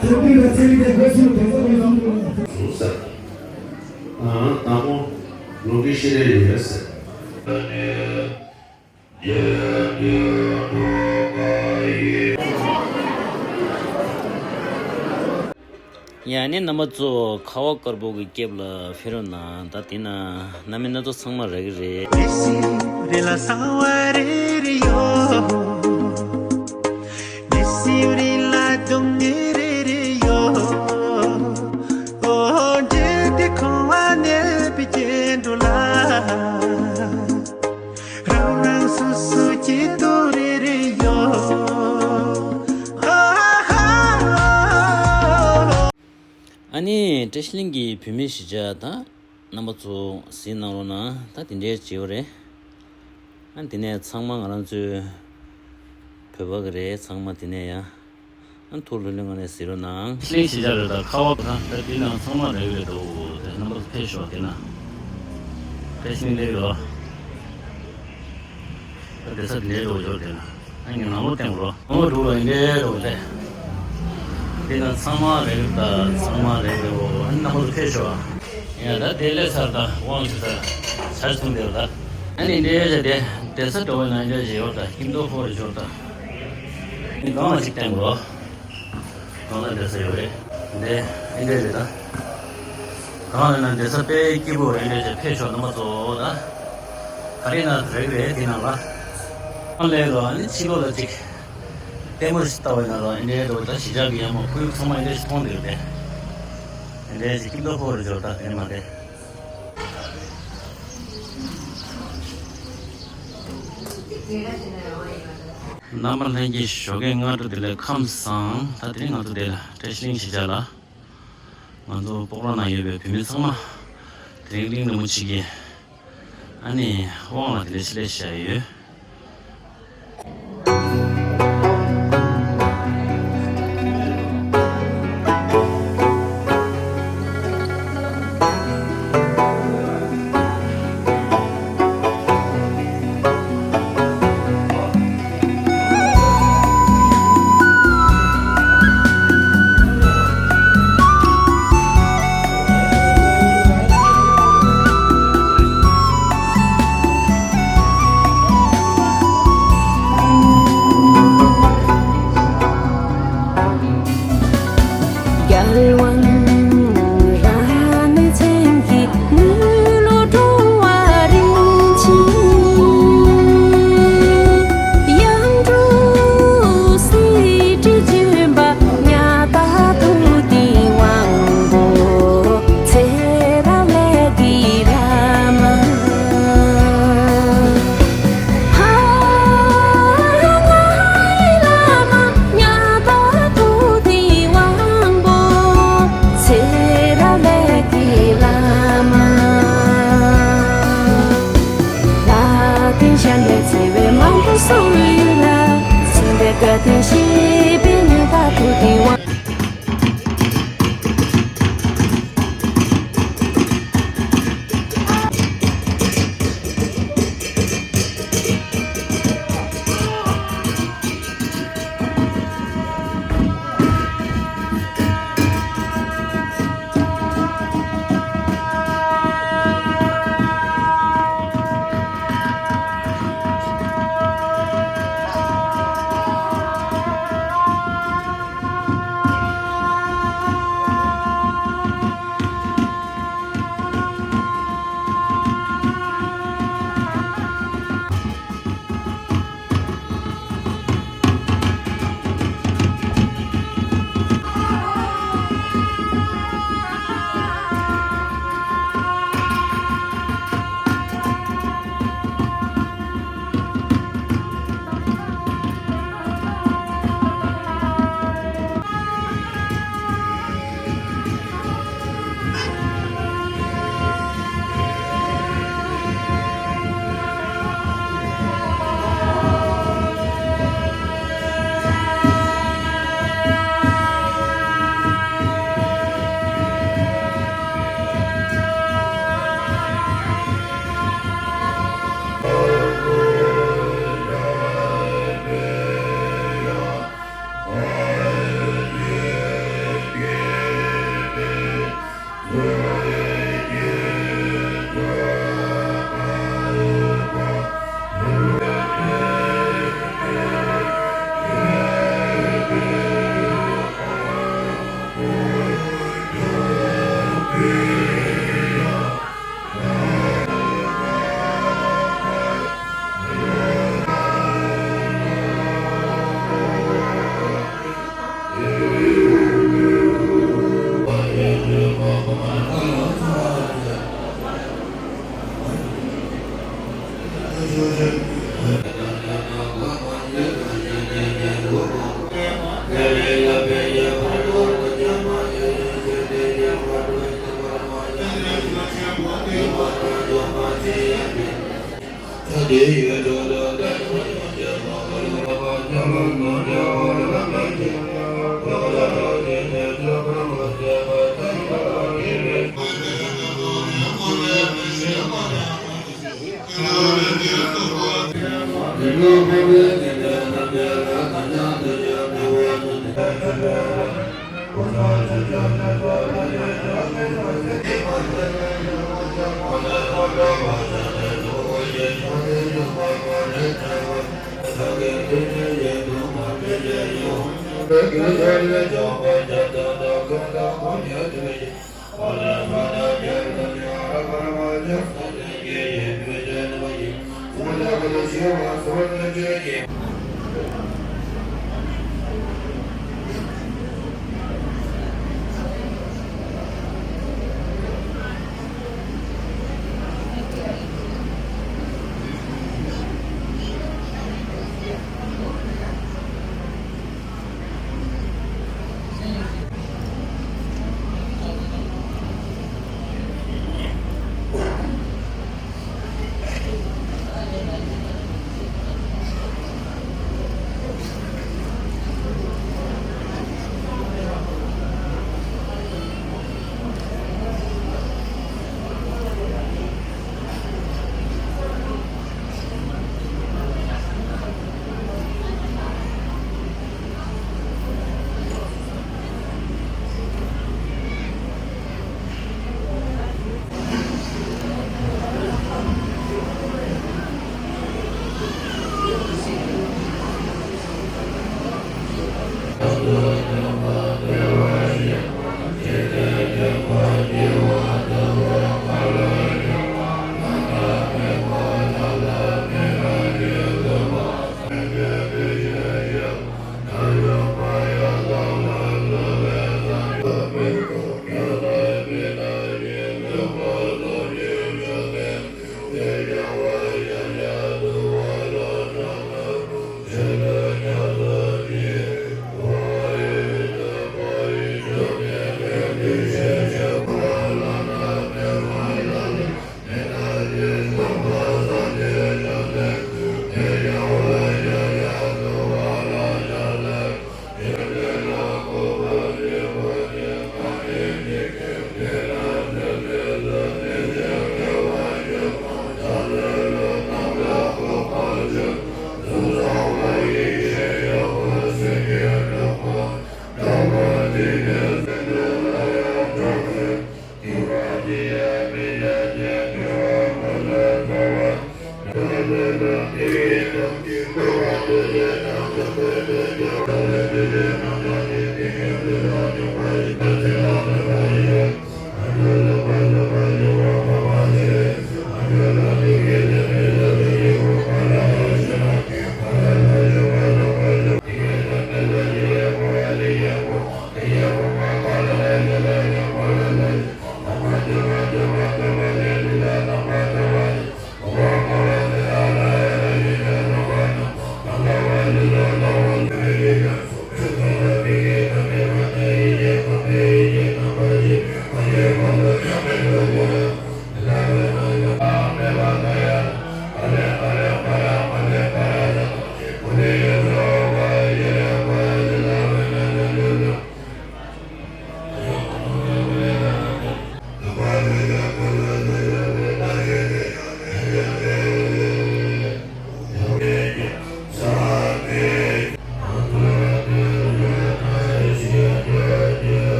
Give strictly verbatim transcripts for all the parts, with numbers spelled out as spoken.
ཚེ་འདི་ལ་ཚེ་རིང་གི་དགོས་ཤིང་དེ་ཚོ་དགོས་ཤིང་། གསུངས་ཟེར། ཨང་། དང་པོ་ལོ་རྒྱུས་ཤེས་རེ་ཡོད་ཟེར། ཡ་ནི་རྣམ་པ་ཚོ་ཁ་བ་དཀར་པོ་གི་སྐེད་ལ་ཕེབས་རོགས་གནང་། ད་དེ་ན་གནམ་སྨན་སྣ་ཚོགས་ཚང་མ་རག་གི་རེད། ལེ་སི་རེ་ལ་གསང་བ་རེ་རེ་ཡོད། ལེ་སི་རེ་ལ་སྡུག་བསྔལ་རེ་རེ་ཡོད། ཨོ་འདྲེ་དེ་ཁོང་བ་ནས་པི་ཅན་འགྲོ་ལ། རང་རང་སོ་སོ་སྐྱིད་སྡུག་རེ་རེ་ཡོད། ཨ་ནི་བཀྲ་ཤིས་གླིང་གི་བུད་མེད་གཞིས་ཆགས་དང་རྣམ་པ་ཚོ་གཟིགས་གནང་རོགས་གནང་། ད་དེ་འདྲའི་བྱེད་པ་རེད། ཨ་ནི་དེ་ནས་ཚང་མ་ང་རང་ཚོའི་བོད་པ་གི་རེད། ཚང་མ་དེ་ནས་ཡ། ཨ་ཐུགས་ལྷོད་ལྷོད་ངང་ནས་གཟིགས་རོགས་གནང་། ཤིང་གཞིས་ཆགས་རེད། ད་ཁ་བ་ད་དེ་ནང་ཚང་མ་རེད་རེད་འདུག་དེ་རྣམ་པ་ཕེབས་ཤོག་དེ་ན་ཕེབས་ཤིང་ལེགས་ཡོད། ད་དེ་ས་དེ་འདྲའི་འགྲོ་འབྱོར་དེ་ན་ཨ་ནི་ནང་ལོགས་བསྟན་འགྲོ་ནང་ལོགས་འགྲོ་རོགས་ཡིན་དེ་འགྲོ་དེ། དེ་ན་ཚང་མ་རེད་རེད། ད་ཚང་མ་རེད་རེད། འོ་ཨ་ནི་རྣམ་པ་ཕེབས་ཤོག་ཡ་ད་དེ་ལས་ཚར་ད་དབང་ཞུ་ཚར་ཆར་ཚུང་དེ་རེད། ད་ཨ་ནི་འདྲའི་དེ་དེ་ས་འགྲོ་བའི་ནང་འདྲ་བྱེད་ཡོད། ད་ཁྱིམ་ཐོག་ཧོར་འབྱོར་ད་ནི་གང་ལ་ཅིག་བསྟན་འགྲོ། གང་ལ་བསྡད་ས་ཡོད་རེད། འདི་ཨིན་འདྲས་རེད་ད། གང་ལ་ན་བསྡད་ས་དཔེ་སྐྱིད་པོ་རེད། འདྲས་ཅིག་ཕེབས་ཤོག་རྣམ་པ་ཚོ་ད། ག་རེ་ན་རེག་རེད་དེ་ནང་ལ། གང་ལས་རོ་ཨ་ནི་ཕྱི་ལོགས་ལ་ཅིག་ལྟད་མོ་ཞིག་ལྟ་བ་ཡིན་ན་རོ་ཨིན་འདྲས་རོ་ད་གཞིས་ཆགས་ཀྱི་ཡ་མ་ཁུ་ཡུག་ཚང་མ་ཨིན་འདྲས་ཞིག་མཐོང་འདུག་དེ། ཨིན་འདྲས་ཞིག་ཁྱིམ་ཐོག་ཕོ་རུ་འབྱོར་ད་དེ་མ་དེ། རྣམ་པ་ལྷན་རྒྱས་ཞོགས་ཀས་སྔ་དྲོ་བདེ་ལེགས་ཁམས་བཟང་། ད་དེ་རིང་ང་ཚོ་འདི་ལ་བཀྲ་ཤིས་གླིང་གཞིས་ཆགས་ལ་ང་ཚོ་སྤོག་ར་ནང་ཡོད་པའི་བུད་མེད་ཚང་མ་དེ་རིང་གླིང་རིན་པོ་ཆེ་གི་ཨ་ནི་དབང་ལ་དེ་འདྲ་ཞིག་སླེབས་བཞག་ཡོད།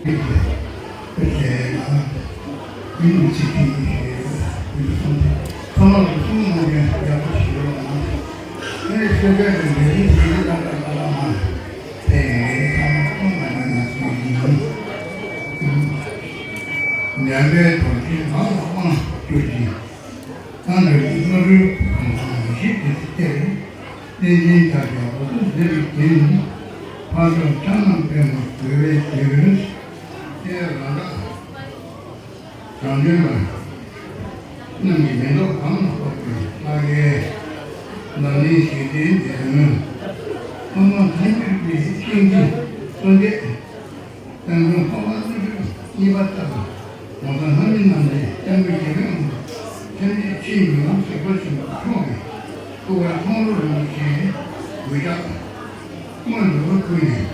ཉམས་པའི་དོན་ཆེན་ངག་ལ་དབང་བསྒྱུར་ཅིག། ད་ནི་བློ་གྲོས་གོང་ས་ཡེ་ཤེས་རྒྱལ་སྲས་སྟེ། བསྟན་འཛིན་བྱ་བའི་འོ་ཟླ་མཛེས་པའི་རྒྱན། ཕ་རོལ་ཕྱག་ན་པདྨོ་བཀོད་པའི་རྒྱན། ལྟེ་བ་རང་རང་བྱང་ཆུབ་ལ། རྣམས་ཀྱི་མེ་ཏོག་གང་ལ་ཕོག་པའི་ལྷ་སྐལ། ལག་ལེན་ཞུ་བདེའི་འདིར་མོས། ཕ་མ་ལྷ་མྱུར་གྱི་ཤིང་རྗེ་གསོལ་འདེབས། བསྟན་འགྲོ་འཕགས་པ་ཀླུ་སྒྲུབ་གཉིས་པ་ལྟར། ༸གོང་ས་ལྷ་མི་རྣམས་ལས་སྐྱབས་མགོན་རྒྱལ་བའི་དབང་པོ་ཐམས་ཅད་ཕྱིའི་མི་མང་གཟིགས་པ་ཆེན་པོ་མཆོག་གིས་སྐུ་པར་མཐོང་ལོ་རིན་པོ་ཆེའི་འུར་ལྕགས་སྔོན་འགྲོ་བར་བསྐུལ་ནས།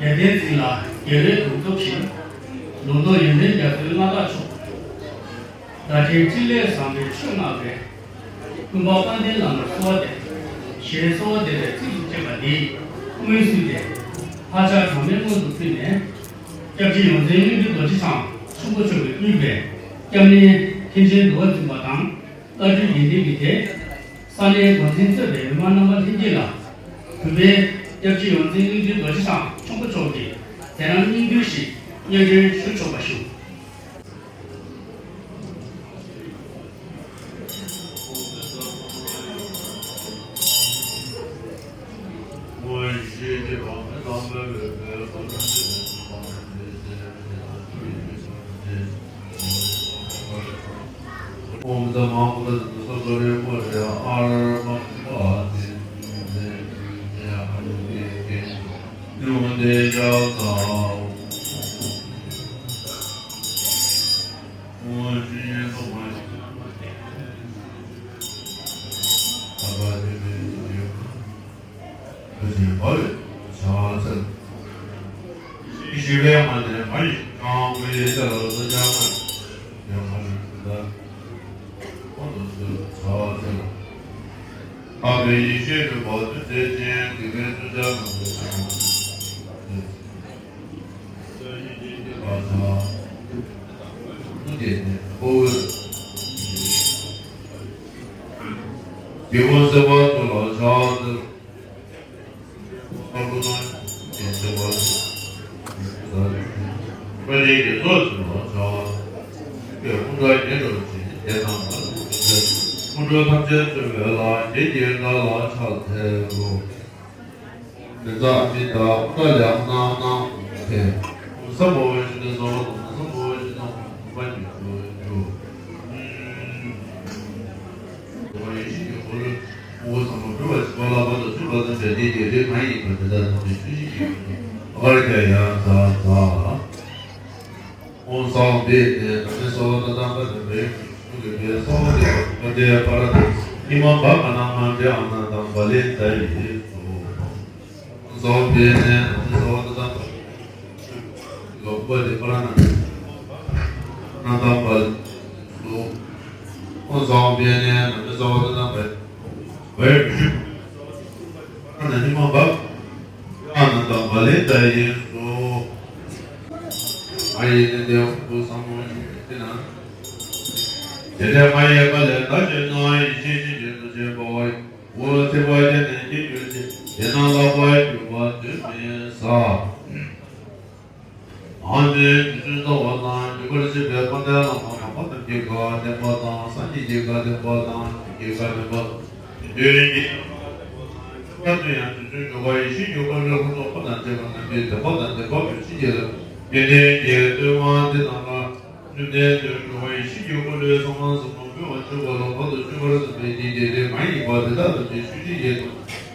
རྒྱལ་བསྟན་འཛིན་ལ་རྒྱལ་བའི་གདུང་འཚོབ་ཞིང་། ལུང་རྟོགས་ཡོན་ཏན་རྒྱ་མཚོའི་མངའ་བདག་མཆོག། བརྡ་འཕྲིན་ཕྲིན་ལས་བཟང་པོའི་ཆོས་བསྔགས་པའི། ཀུན་སྤངས་དཔལ་ལྡན་བླ་མར་གསོལ་བ་འདེབས། ཞེས་གསོལ་བ་འདེབས་པའི་ཚིགས་སུ་བཅད་པ་འདི་སྔོན་བསུས་ཏེ། ལྷ་ཕྱག་གྲངས་མེད་སྔོན་དུ་ཕུལ་ནས། སྐྱབས་རྗེ་ཡོངས་འཛིན་ཀླུ་སྒྲུབ་རྡོ་རྗེ་འཆང་མཆོག་གོ་མཆོག་གིས་དབུས་པའི་སྐྱབས་གནས་མཁན་ཆེན་འདུལ་བ་འཛིན་པ་དང་། བཀའ་འགྲུལ་དགེ་ལྡན་གྱི་སྡེ། ས་གནས་འགོ་འཛིན་གཙོས་པའི་མི་མང་རྣམ་པ་ལྷན་རྒྱས་ལ། གུས་པས་སྐྱབས་རྗེ་ཡོངས་འཛིན་ཀླུ་སྒྲུབ་རྡོ་རྗེ་འཆང་མཆོག་གོ་མཆོག་གིས་མཛད་རྣམ་སྙིང་བསྡུས་ཤིག་སྙན་སྒྲོན་ཞུ་ཆོག་པ་ཞུ། དེ་ཚ་མི་དག་དབུ་སྐྲ་ལེགས་གནང་གནང་ཕེ། ས་མོ་བའི་ཤིང་རྟ་སོགས་དང་ས་མོ་བའི་ཤིང་རྟ་མ་ཉུང་དུ་འགྲོ། འོ་ཡེ་ཤེས་ཀྱི་འཁོར་ལོའི་དབུ་ཚང་མ་འབུལ་བ་ཞིག་པ་ལ་བར་དུ་ཚུགས་པ་ཙམ་ཞིག་དེའི་རྒྱས་འབྲས་གང་ཡིན་པ་དེ་དག་ཐམས་ཅད་ཆོས་ཤིང་གི་ཡོན་ཏན་ཨ་གར་ཀྱ་ཡ་ཛ་ཛ། ཨོཾ་སྭ་བྷཱུ་ཏེ་ན་མི་སྭ་བྷཱུ་ཏ་ཏ་པ་ཏི་བེ་མུ་ཏི་བེ་སྭ་བྷཱུ་ཏེ་པ་ཏེ་པ་ར་ཏ་ཧི་མ་བ་ག་ན་མ་ཏེ་ཨ་ན་ཏམ་བ་ལེ་ཏ་ཡེ་སོ། ཨོཾ་སྭ་བྷཱུ་ཏེ་ན་མི་སྭ་བྷཱུ་ཏ་ཏ་པ་ལོ་པ་ཏེ་པ་ར་ན་ན་ཏམ་བ་ལེ་སོ། ཨོཾ་སྭ་བྷཱུ་ཏེ་ན་མི་སྭ་བྷཱུ་ཏ་ཏ་པ་བེ་མུ་ཏི་ན་ཧི་མ་བ། ཨ་ན་ཏམ་བ་ལེ་ཏ་ཡེ་སོ། ཨ་ཡེ་ནི་དེ་ཁོ་བོ་ས་མོ་ཞིག་དེ་ན། དེ་ནས་མ་ཡེ་པ་ལས་ད་ཅི་ན་ཡེ་ཤེས་ཤིང་རྒྱན་དུ་བྱས་པའོ། འོ་ཚེ་བ་ཅན་ནས་སྐྱེ་གྱུར་ཅིག་དེ་ན་ལྷག་པར་གྱུར་པ་དོན་མེད་ས། ཨ་ནི་དུས་ཚོད་རྩ་བ་དང་འཇུག་པར་བྱེད་པའི་དཔལ་ལྡན་བླ་མ་དམ་པ་རྣམས་ཀྱི་བཀའ་བདེན་པ་དང་སངས་རྒྱས་ཀྱི་བཀའ་བདེན་པ་དང་ཆོས་ཀྱི་བཀའ་བདེན་པ་དང་དོན་གྱི་སྐབས་སུ་ཡང་དུས་ཚོད་འཇུག་པ་ཡེ་ཤེས་ཀྱི་འཁོར་ལོའི་འཁོར་ཚོགས་པ་དང་བཅས་པ་རྣམས་ཀྱི་བདེན་པ་དང་བདེན་པ་བར་ཆད་ཀྱི་ལམ་ཡོན་ཏན་གྱི་སྟོད་མངའ་འདི་དང་ལ། བཅོམ་ལྡན་འདས་འགྲོ་བ་ཡེ་ཤེས་ཀྱི་འཁོར་ལོའི་གསང་སྔགས་ཟབ་མོ་འབུལ་བར་འཇུག་པ་ལ་བར་དུ་གཅོད་པར་འཛིན་པའི་རྐྱེན་གྱིས་དེ་མ་ཡིན་པ་དེ་དག་ཐམས་ཅད་ཆོས་ཅན་ཡིན་ནོ།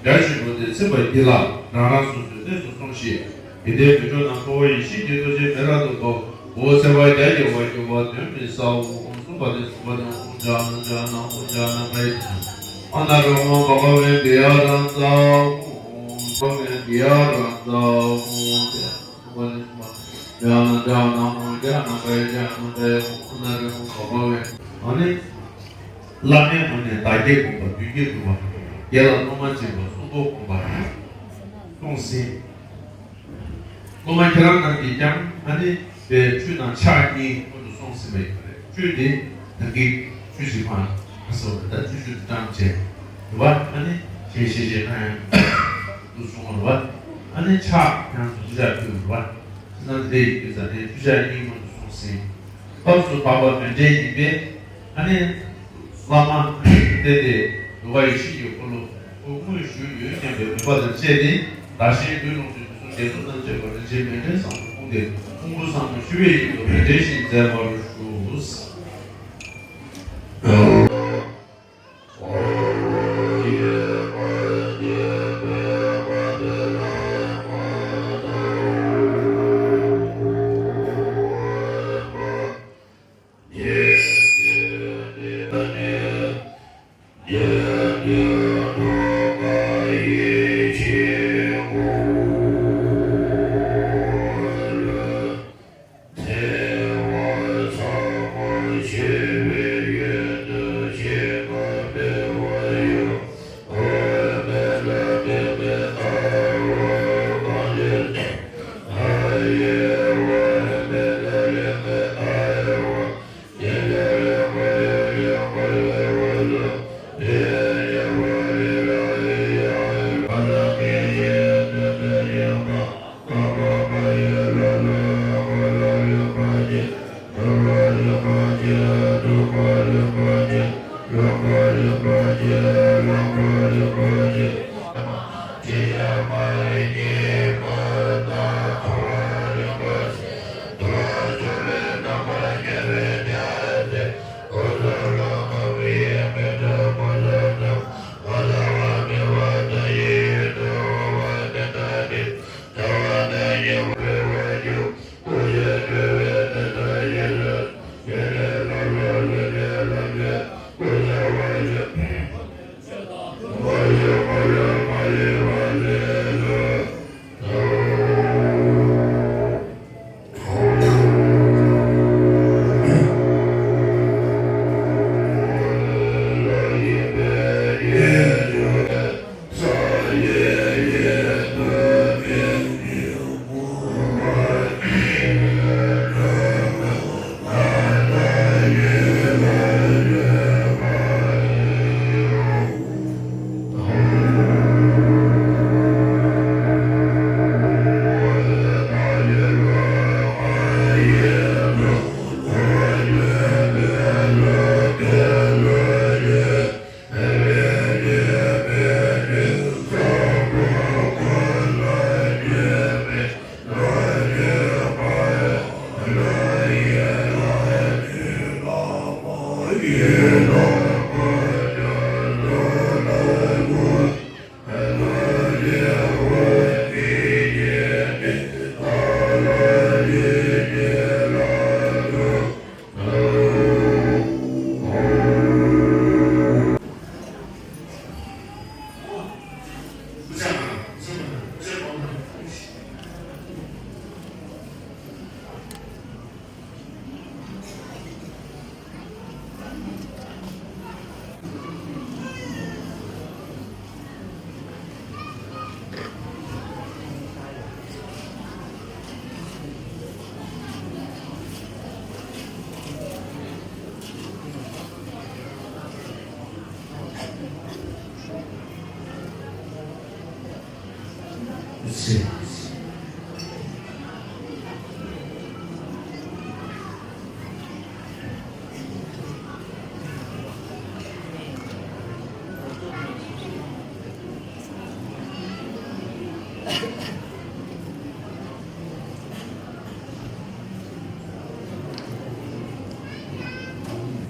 རྒྱ་ཆེན་པོ་དེ་ཚིམ་པར་བགྱིད་ལ། རང་རང་སོ་སོའི་གནས་སུ་སོང་ཞིག་དེ་ལྟར་མི་འགྲོ་རྣམས་འཁོར་བ་ཡེ་ཤེས་ཀྱི་རྡོ་རྗེ་མེ་རག་ཏུ་ཕབ། འོ་ཚེ་བ་བརྒྱར་དགྱེ་བར་གྱུར་པ་དོན་མེད་ས་འོ། གསུམ་པ་ནས་གསུམ་པ་དང་ཨོཾ་ཛྙཱ་ན་ཛྙཱ་ན་ཨོཾ་ཛྙཱ་ན་ཀཱ་ཡེ་ཨ་ན་ཀཱ་ཡེ་ཨོཾ་བྷ་ག་ཝན་བི་ཡ་རཱ་ཛ་ཨོཾ་བྷ་ག་ཝན་བི་ཡ་རཱ་ཛ་ཨོཾ། ཨ་ནི། བླ་མའི་ངོས་ནས་བདག་བསྐྱེད་སྒོམ་པ་བདུན་བསྐྱེད་སྒྲུབ་པ། དགེ་ལ་སློབ་མ་སྦྱིན་པ་གསུམ་པོ་སྒོམ་པ་གསུངས་ཟིན། སློབ་མ་ཁྱེད་རང་རྣམས་ཀྱིས་ཀྱང་ཨ་ནི་དཔེ་ཆོས་དང་ཕྱག་གཉིས་སྔོན་དུ་སོང་ཟིན་པ་ཡིན་པ་རེད། ཆོས་དེ་ད་གིན་ཆོས་ཞིག་མ་ཁ་སོ་རེད། ད་ཆོས་ཆོས་དུ་བཀྲམ་བྱས་རེད་བ། ཨ་ནི་ཞེས་ཞེས་ཞེས་ན་ཡང་དུ་སོང་བ་རེད་བ། ཨ་ནི་ཕྱག་ཡང་དུ་ཕྱག་ཕུལ་བ་རེད་བ། ཁྱེད་རང་དེ་ཡིན་དུས་ད་ནི་ཆོས་ཕྱག་གཉིས་སྔོན་དུ་སོང་ཟིན། སྐབས་སུ་བབ་པ་མཎྜལ་ཡིན་པས། ཨ་ནི། བླ་མ་བསྟེན་ཏེ་འདུལ་བ་ཡེ་ཤེས་ཀྱི་འཁོར་ལོ་དངོས་ཞུས་ཡོད་སྙམ་པའི་མོས་པ་དང་བཅས་ཏེ། བདག་གཞན་དགེ་སློང་ཚུལ་དུ་གསུམ་དགེ་ཚོགས་རྣམས་བཅས་པ་རིན་ཆེན་མཎྜལ་བཟང་པོ་སྐུ་འདིར་དབང་པོ་ཚང་མ་མཆོད་པའི་དབྱིངས་སུ་མཎྜལ་བཞིན་མཛད་པར་ཞུ།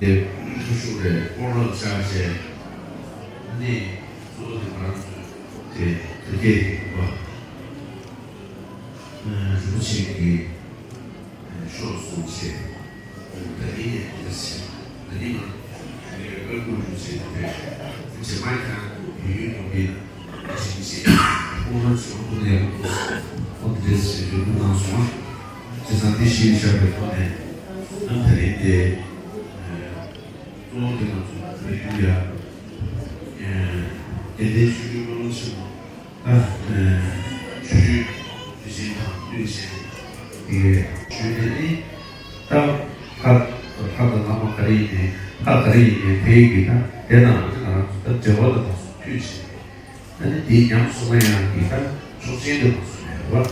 དེ་ཐུགས་ཤུགས་རེ་སྐོར་ར་བཅར་བྱས། ཨ་ནི་གཙོ་བོ་དེ་ང་རང་ཚོའི་དེ་དར་རྒྱས་ཀྱི་དགོངས་པ། རིན་པོ་ཆེ་གི་ཤོག་གསུངས་བྱས། ད་ནི་ཡང་དེ་བྱས། ད་ནི་ང་བཀའ་བསྒོ་རིན་པོ་ཆེ་དེ་རྗེས་མ་ཡང་བོད་ཡུལ་ཡོང་གི་ཡིན་ཟེར་བྱས། ཁོང་རང་ཚོའི་ཐོག་ནས་ཁོང་དེ་འདྲས་ཟེར་བསྒྱུར་བཀོད་གནང་སོང་ང་། བྱས་ཙང་འདི་གཞིར་བཞག་པའི་ཐོག་ནས་ཨ་ད་རེས་དེ་གཙོ་བོ་དེ་ང་ཚོ་ ཡ། ཨེ། དགེ་ལྡན་ཆོས་སྐྱོང་སློབ་དཔོན་ཆེན་མོ། ད། ཨེ། ཆོས་སྐྱོང་དེ་བཞིན་དང་དུས་ཆེན་དེ་ཞུས་ནས་ནི། ད་ཕ་ཕ་དང་བླ་མ་ག་རེ་ཡིན་ནའི་ཕ་ག་རེ་ཡིན་ནའི་ཕའི་གི་ད་དེ་དང་ང་ཚོ་ད་འབྲེལ་བ་ད་དུས་ཆེན། ཨ་ནི་དེའི་ཉམས་སུ་ལེན་ཡག་གི་ད་ཆོག་མཆན་དེ་མ་སོང་ནས་རེད་བ།